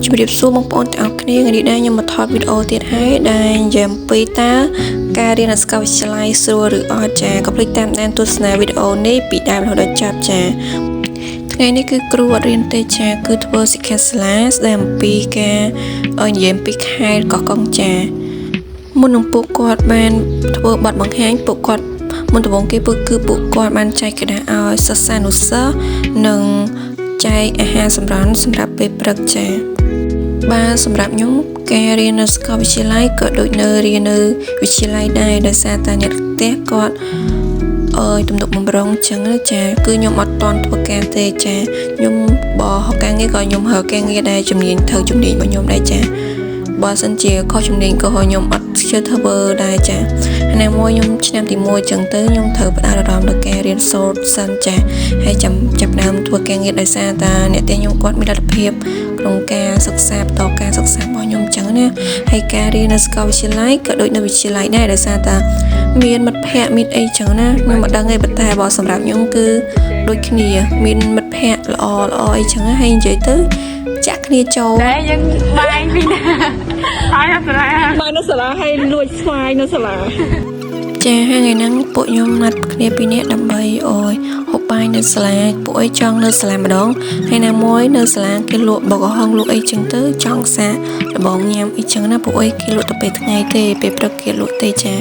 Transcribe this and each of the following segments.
ជំរាបសួរបងប្អូនទាំងអស់គ្នាថ្ងៃនេះដែរខ្ញុំមកថតវីដេអូទៀតហើយដែលនិយាយអំពីតើការរៀននៅសាកលវិទ្យាល័យស្រួលឬអត់ចាកុំភ្លេចតាមដានទស្សនាវីដេអូនេះពីដើមរហូតដល់ចប់ចាថ្ងៃនេះគឺគ្រូអត់រៀនទេចាគឺធ្វើសិក្ខាសាលាស្ដីអំពីការឲ្យនិយាយអំពីខេត្តកោះកុងចាមុននឹងពួកគាត់បានធ្វើបទបង្ហាញពួកគាត់មុនដំបូងគេគឺពួកគាត់បានចែកក្រដាសឲ្យសិស្សានុសិស្សនិងចែកអាហារសម្រន់សម្រាប់ពេលព្រឹកចាបាទសម្រាប់ខ្ញុំការរៀននៅសាកលវិទ្យាល័យក៏ដូចនៅរៀននៅវិទ្យាល័យដែរដោយសារតែអ្នកផ្ទះគាត់អើយទំនុកបំរុងចឹងណាចាគឺខ្ញុំអត់តន់ធ្វើការទេចាខ្ញុំបើហកការងារក៏ខ្ញុំហើការងារដែរជំនាញត្រូវជំនាញរបស់ខ្ញុំដែរចាបើសិនជាខុសជំនាញក៏ខ្ញុំអត់ជឿធ្វើដែរចាហើយណាមួយខ្ញុំឆ្នាំទី1ចឹងទៅខ្ញុំត្រូវផ្ដោតអារម្មណ៍លើការរៀនសូត្រសិនចាហើយចាំចាប់ដើមធ្វើការងារដោយសារតាអ្នកផ្ទះខ្ញុំគាត់មានលទ្ធភាពក្នុងការសិក្សាបន្តការសិក្សារបស់ខ្ញុំចឹងណាហើយការរៀននៅសាកលវិទ្យាល័យក៏ដូចនៅវិទ្យាល័យដែរដោយសារតាមានមិត្តភ័ក្តិមានអីចឹងណាខ្ញុំមិនដឹងទេប៉ុន្តែបើសម្រាប់ខ្ញុំគឺដូចគ្នាមានមិត្តភ័ក្តិល្អល្អអីចឹងណាហើយនិយាយទៅចាក់គ្នាចូល តែយើងបាយពីណាបាយនៅសាលា បាយនៅសាលាហើយលួចស្វាយនៅសាលា ចាហើយថ្ងៃហ្នឹងពួកខ្ញុំណាត់គ្នាពីរនាក់ដើម្បីអោយហូបបាយនៅសាលាពួកអីចង់នៅសាលាម្ដងហើយណាមួយនៅសាលាគេលក់បកកំហុងលក់អីចឹងទៅចង់សាកលបងញ៉ាំអីចឹងណាពួកអីគេលក់តែពេលថ្ងៃទេពេលព្រឹកគេលក់ទេចា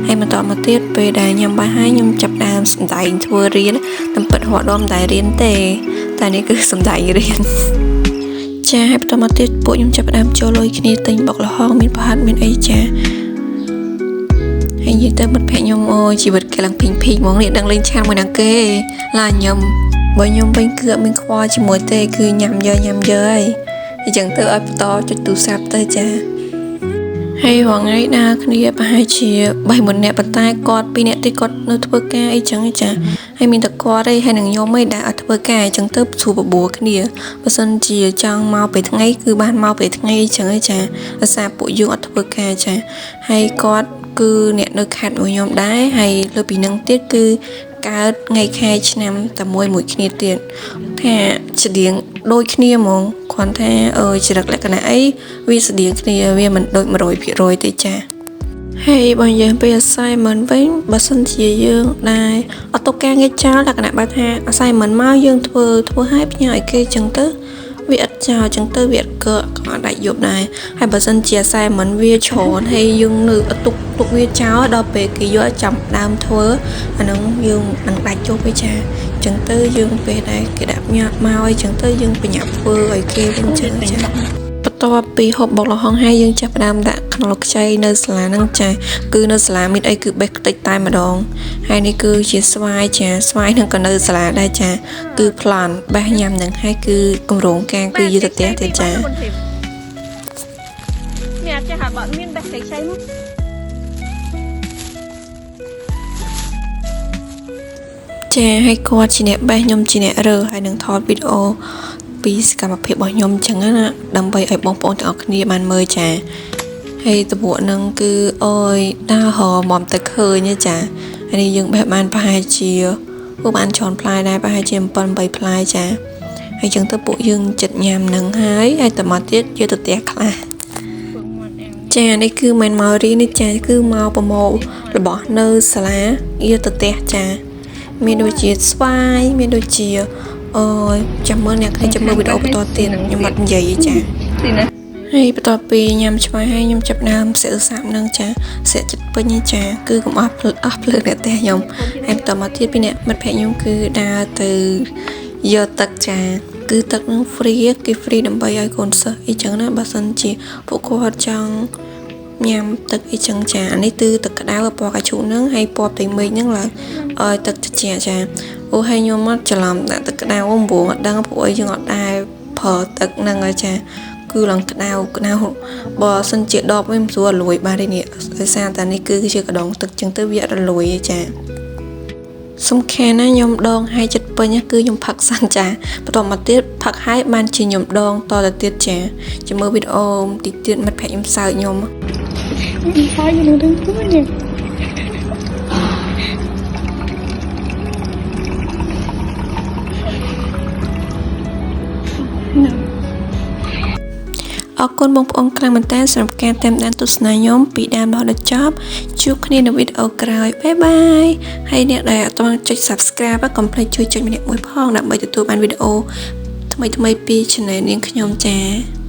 ហើយបន្តមកទៀតពេលដែលញ៉ាំបាយហើយខ្ញុំចាប់ដើមសម្ដែងធ្វើរៀនតាមពិតរហដមតែរៀនទេតែនេះគឺសម្ដែងរៀនចាហើយបន្តមកទៀតពួកខ្ញុំចាប់ផ្ដើមចូលលុយគ្នាទិញបុកល្ហុងមានប្រហិតមានអីចាហើយនិយាយទៅមិត្តភក្តិខ្ញុំអូយជីវិតគេឡើងភីងភីងហ្មងនេះដឹងលេងឆានមួយណាគេឡាខ្ញុំបើខ្ញុំវិញគឺអត់មានខ្វល់ជាមួយទេគឺញ៉ាំយើញ៉ាំយើហើយអញ្ចឹងទៅឲ្យបន្តចុចទូរស័ព្ទទៅចាហើយរាល់ថ្ងៃដើរគ្នាប្រហែលជា3 4នាក់ប៉ុន្តែគាត់2នាក់ទៀតគាត់នៅធ្វើការអីចឹងឯចាហើយមានតែគាត់ឯងហើយនឹងខ្ញុំឯងដែលអត់ធ្វើការអញ្ចឹងទៅស្រួលបបួលគ្នាបើសិនជាចង់មកពេលថ្ងៃគឺបានមកពេលថ្ងៃអីចឹងឯចាដោយសារពួកយើងអត់ធ្វើការចាហើយគាត់គឺអ្នកនៅខេត្តមួយខ្ញុំដែរហើយលើពីនឹងទៀតគឺកើតថ្ងៃខែឆ្នាំតែមួយមួយគ្នាទៀតថាស្តៀងដូចគ្នាហ្មងគ្រាន់ថាអើយចរិតលក្ខណៈអីវាស្តៀងគ្នាវាមិនដូច100%ទេចាហើយបើនិយាយពី assignment វិញបើសិនជាយើងដែរអត់ទុកការងារចោលលក្ខណៈបែបថា assignment មកយើងធ្វើធ្វើឲ្យផ្ញើឲ្យគេចឹងទៅវាអត់ចោលចឹងទៅវាអត់កើក៏អត់ដាច់យប់ដែរហើយបើសិនជា assignment វាច្រើនហើយយើងនៅអត់ទុកទុកវាចោលដល់ពេលគេយកចាំដើមធ្វើអាហ្នឹងយើងនឹងដាច់យប់ឯចាចឹងទៅយើងពេលដែរគេដាក់ញ៉ាំមកអីចឹងទៅយើងប្រញាប់ធ្វើឲ្យគេវិញចឹងចាបន្ទាប់ពីហូបបុកល្ហុងហើយយើងចាប់ផ្ដើមដាក់ខ្នុរខ្ចីនៅសាលាហ្នឹងចាគឺនៅសាលាមានអីគឺបេះខ្ទេចតែម្ដងហើយនេះគឺជាស្វាយចាស្វាយហ្នឹងក៏នៅសាលាដែរចាគឺប្លន់បេះញ៉ាំហ្នឹងហើយគឺកម្រងការគឺយឺតទៅផ្ទះទៀតចា មានអត់ចេះហាបើមានបេះខ្ចីខ្ចីមក ចាហើយគាត់ជាអ្នកបេះខ្ញុំជាអ្នករើហើយនឹងថតវីដេអូពីសកម្មភាពរបស់ខ្ញុំចឹងណាដើម្បីឲ្យបងប្អូនទាំងអស់គ្នាបានមើលចាហើយតបក់ហ្នឹងគឺអូយដើរហមទៅឃើញចាហើយនេះយើងបេះបានប្រហែលជាពួកបានច្រើនផ្លែដែរប្រហែលជា7 8ផ្លែចាហើយចឹងទៅពួកយើងចិត្តញ៉ាំហ្នឹងហើយហើយតមកទៀតយកទៅផ្ទះខ្លះចានេះគឺមិនមករៀននេះចាគឺមកប្រមូលរបស់នៅសាលាយកទៅផ្ទះចាមានដូចជាស្វាយមានដូចជាអើយចាំមើលអ្នកគ្នាចាំមើលវីដេអូបន្តទៀតខ្ញុំអត់និយាយទេចា ទីណា ហើយបន្ទាប់ពីញ៉ាំឆ្វាយហើយខ្ញុំចាប់ដើមសិក្សាសាប់នឹងចាសិក្សាចិត្តពេញឯចាគឺកុំអស់ភ្លអស់ភ្លើងអ្នកផ្ទះខ្ញុំហើយបន្តមកទៀតពីអ្នកមិត្តភក្តិខ្ញុំគឺដើរទៅយកទឹកចាគឺទឹកនឹង free គេ free ដើម្បីឲ្យកូនសិស្សអីចឹងណាបើសិនជាពួកគាត់ចង់ញ៉ាំទឹកអីចឹងចាអានេះគឺទឹកក្តៅពណ៌កាឈូកហ្នឹងហើយពណ៌ផ្ទៃមេឃហ្នឹងឡើងឲ្យទឹកត្រជាក់ចាអូហើយខ្ញុំមកច្រឡំដាក់ទឹកក្តៅអំព្រោះអត់ដឹងពួកអីយើងអត់ដែរប្រើទឹកហ្នឹងហើយចាគឺឡើងក្តៅក្តៅបើសិនជាដបវិញមិនស្រួលរលួយបានទេនេះដោយសារតែនេះគឺជាកដងទឹកចឹងទៅវាអត់រលួយទេចាសំខាន់ណាខ្ញុំដងហើយចិត្តពេញគឺខ្ញុំផឹកសិនចាបន្ទាប់មកទៀតផឹកហើយបានជាខ្ញុំដងតទៅទៀតចាចាំមើលវីដេអូតិចទៀតមិត្តភក្តិខ្ញុំសើចខ្ញុំ ហើយយើងនឹងធ្វើនេះ អរគុណបងប្អូនខ្លាំងមែនទែនសម្រាប់ការតាមដានទស្សនាខ្ញុំពីដើមរហូតដល់ចប់ជួបគ្នានៅវីដេអូក្រោយ bye bye ហើយអ្នកដែលអត់ទាន់ចុច Subscribe កុំភ្លេចជួយចុចម្នាក់មួយផងដើម្បីទទួលបានវីដេអូថ្មីៗពី Channel នាងខ្ញុំចា៎។